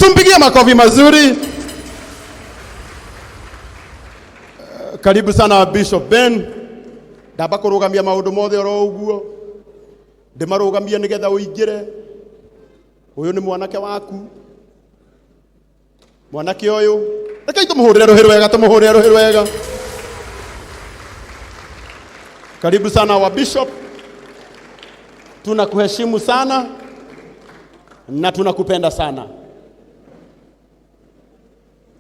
Tumpigie makofi mazuri. Karibu sana Bishop Ben. Ndamba kũrũgamia maũndũ mothe oro ũguo, ndĩmarũgamie nĩgetha ũingĩre. Ũyũ nĩ mwanake waku, mwanake ũyũ, rekei tũmũhũrĩre rũhĩ rwega, tũmũhũrĩre rũhĩ rwega. Karibu sana wa bishop, tunakuheshimu sana na tunakupenda sana.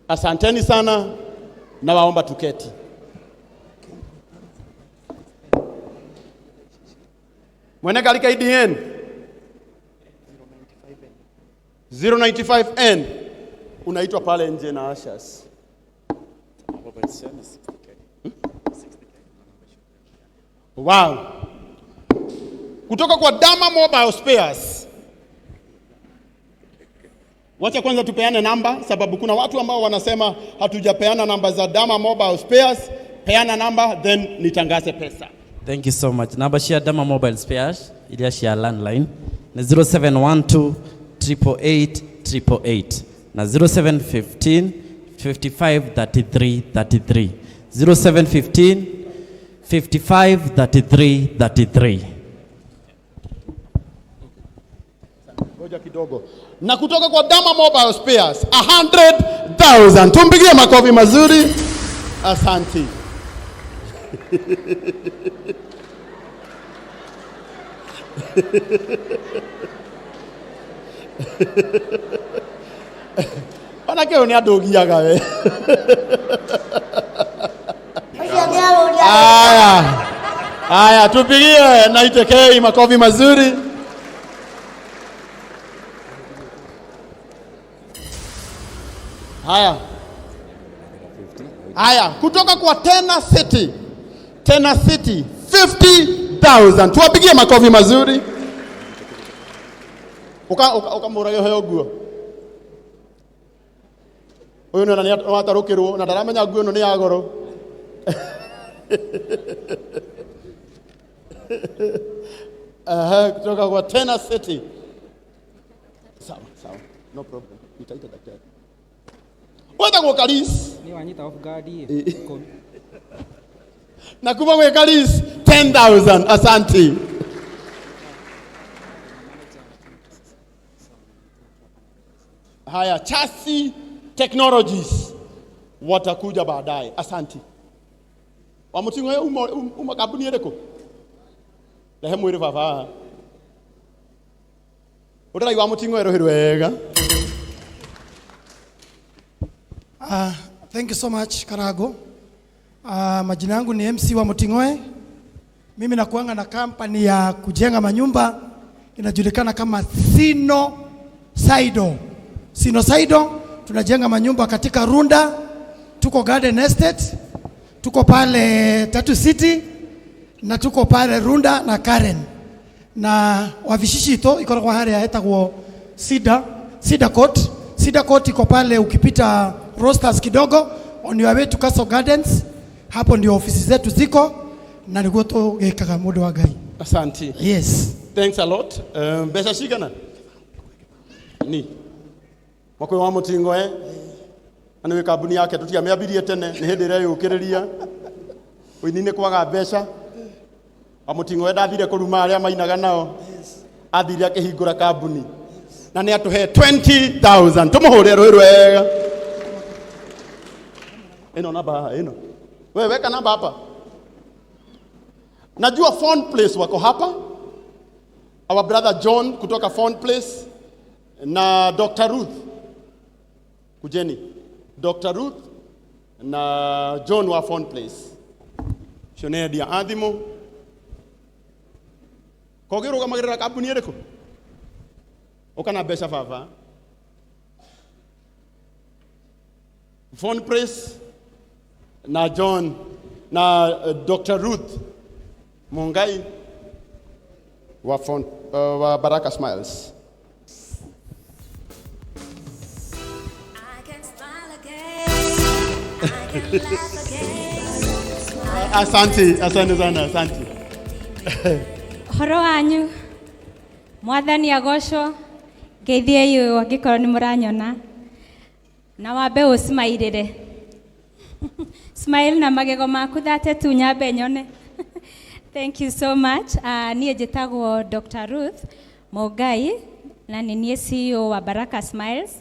Asanteni sana na waomba tuketi. Mwene ngari KDN 095N unaitwa pale nje na ushers. Wow. Kutoka kwa Dama Mobile Spares. Wacha kwanza tupeane namba, sababu kuna watu ambao wanasema hatujapeana namba za Dama Mobile Spares. Peana namba then nitangaze pesa. Thank you so much. Namba cia Dama Mobile Spares iria cia landline ni 0712 888 888 na 0715 55 33 33, 0715 55 33 33. Ngoja kidogo. Na kutoka kwa Dama Mobile Spares 100,000. Tumpigie makofi mazuri. Asante. Manake ũyũ nĩ andũgiaga we. Aya. Aya, tupigie na itekei makofi mazuri. Haya. Haya, kutoka kwa Tena City. Tena City 50,000. Tuwapigie makofi mazuri. Uka uka ukamurage heo nguo. Uyu nĩ nĩ watarũkĩrwo na ndaramenya nguo ĩno nĩ ya goro. Aha, kutoka kwa Tena City. Sawa, sawa. No problem. Nitaita daktari. Wetagwo Karis. Nĩ wanyita off guard. Na kuma gwĩ Karis 10,000. Asante. Haya, Chassis Technologies watakuja baadaye. Asante. Wamuting'o uma, uma kambuni ĩrĩkũ? Rehe mwĩrĩ baba. Ũndĩrai wa Muting'o rũhĩ rwega. Thank you so much, Karago. Majina yangu ni MC wa Muting'oe. Mimi nakuanga na kampani ya kujenga manyumba inajulikana kama Sino Saido. Sino Saido tunajenga manyumba katika Runda, tuko Garden Estate, tuko pale Tatu City na tuko pale Runda na Karen. Na wavishishito iko kwa haria etagwo Sida, Sida Court. Sida Court iko pale ukipita Rosters kidogo on your way to Castle Gardens. Hapo ndio ofisi zetu ziko na niguo tugikaga mundu wa Ngai. Asante. Yes. Thanks a lot. Mbeca cigana? Ni. Mwaka wa Muting'oe na nĩ kambuni yake tũtiamĩambirie tene nĩ hĩndĩ ĩreyũkĩrĩria ũini nĩ kwaga mbeca. Wa Muting'oe ndathire kũruma arĩa mainaga nao, athire akĩhingũra kambuni na nĩ atũhe 20,000. Tũmũhũrĩre rũĩ rwega. Ĩno namba haha, ĩno wewe weka namba hapa. Najua Phone Place wako hapa, our brother John kutoka Phone Place na Dr. Ruth. Kujeni Dr. Ruth na John wa Phone Place. Cionendia a thimũ. Kogi ũrũgamagĩrĩra kambuni ĩrĩkũ? Ũka na mbeca baba. Phone Place na John na Dr. Ruth Mungai wa phone, wa Baraka Smiles. I can smile again. I can laugh again. Asante, asante sana, asante. Horo wanyu, mwathani agocwo, ngeithie yu angĩkorwo nĩ mũranyona. Na wambe ũsmairĩre. Smile na magego maku thate tu nyambe nyone. Thank you so much. Niĩ njĩtagwo Dr. Ruth Mogai na nĩ niĩ CEO wa Baraka Smiles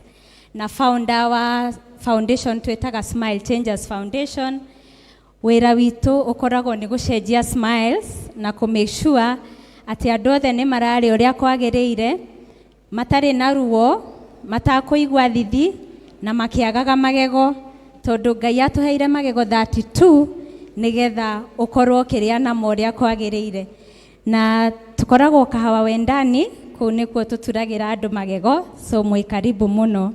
na founder wa foundation twĩtaga Smile Changers Foundation. Wĩra witũ ũkoragwo nĩ gũcenjia smiles na kũ make sure atĩ andũ othe nĩ mararĩa ũrĩa kwagĩrĩire, matarĩ na ruo, matakũigua thithi na makĩagaga magego, tondũ Ngai atũheire magego 32 nĩgetha ũkorwo ũkĩrĩa namo ũrĩa kwagĩrĩire. Na tũkoragwo Kahawa Wendani, kũu nĩkuo tũturagĩra andũ magego, so mwĩ karibu mũno.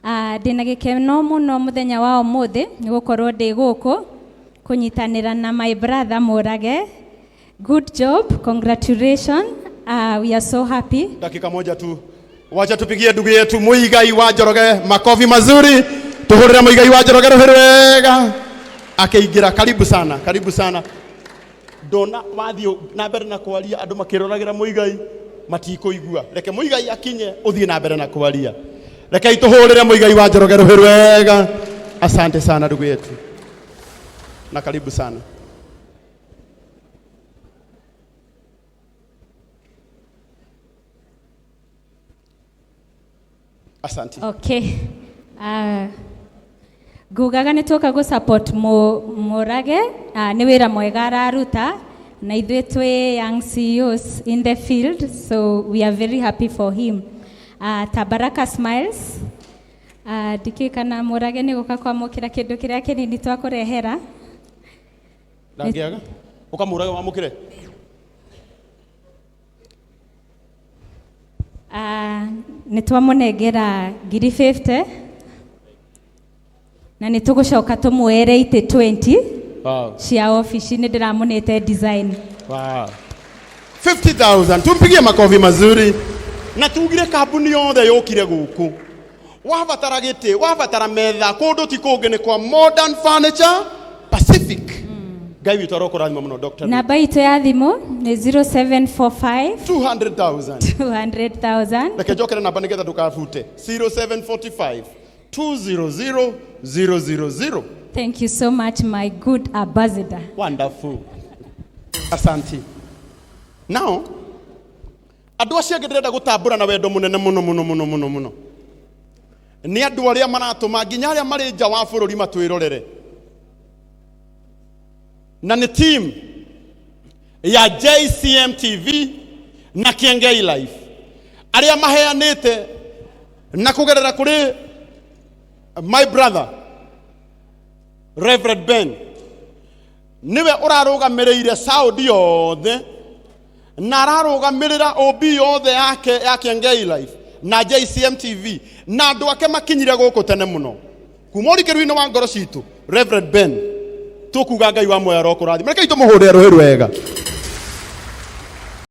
Ndĩna gĩkeno mũno mũthenya wa ũmũthĩ nĩ gũkorwo ndĩ gũkũ kũnyitanĩra na my brother Mũrage. Good job, congratulations. We are so happy. Dakika moja tu, wacha tupigie ndugu yetu Muigai wa Njoroge makofi mazuri, tuhurire Muigai wa Njoroge rũhĩ wega akĩingĩra. Karibu sana, karibu sana. Ndona wathiĩ na mbere na kwaria andũ makĩroragira Muigai matikũigua. Reke Muigai akinye ũthiĩ na mbere na kwaria. Rekei tũhũrĩre Muigai wa Njoroge rũhĩ wega. Asante sana ndugu yetu na karibu sana. Asante. Okay. Ngugaga nĩ twoka gũ support Mũrage, nĩ wĩra mwega araruta na ithuĩ twĩ young CEOs in the field, so we are very happy for him. Ta Baraka Smiles, ndikĩũĩ kana Mũrage nĩ gũka kwamũkĩra kĩndũ kĩrĩa kĩnini twakũrehera. Ndangĩaga ũkamũraga wamũkĩre. Nĩ twamũnengera ngiri 50 na nĩ tũgũcoka tũmwere itĩ 20 cia ofici, nĩ ndĩramũnĩte design. Wow. 50,000. Tumpigie makofi mazuri. Na tugire kambuni yothe yũkire gũkũ. Wabatara gĩtĩ, wabatara metha, kũndũ ti kũngĩ nĩ kwa Modern Furniture Pacific. Ngai witũ arokũrathima mũno Dr. Namba itũ ya thimũ nĩ 0745 200,000. 200,000. Reke njokere namba nĩgetha ndũkabute. 0745 200 000. Thank you so much, my good ambassador. Wonderful. Asante. Now, andũ acio angĩ ndĩrenda gũtambũra na wendo mũnene mũno mũno mũno mũno mũno nĩ andũ arĩa maratũma nginya arĩa marĩ nja wa bũrũri matwĩrorere, na nĩ team ya JCM TV na Kiengei Life arĩa maheanĩte na kũgerera kũrĩ my brother Reverend Ben, niwe ũrarũgamĩrĩire Saudi yothe na ararũgamĩrĩra OB yothe yake ya Kiengei Life na JCM TV, na andũ ake makinyire gũkũ tene mũno kuma ũrikĩru-inĩ wa ngoro citũ. Reverend Ben, tũkuga Ngai wa muoyo arokũrathima. Rekei tũmũhũrĩre rũhĩ rwega.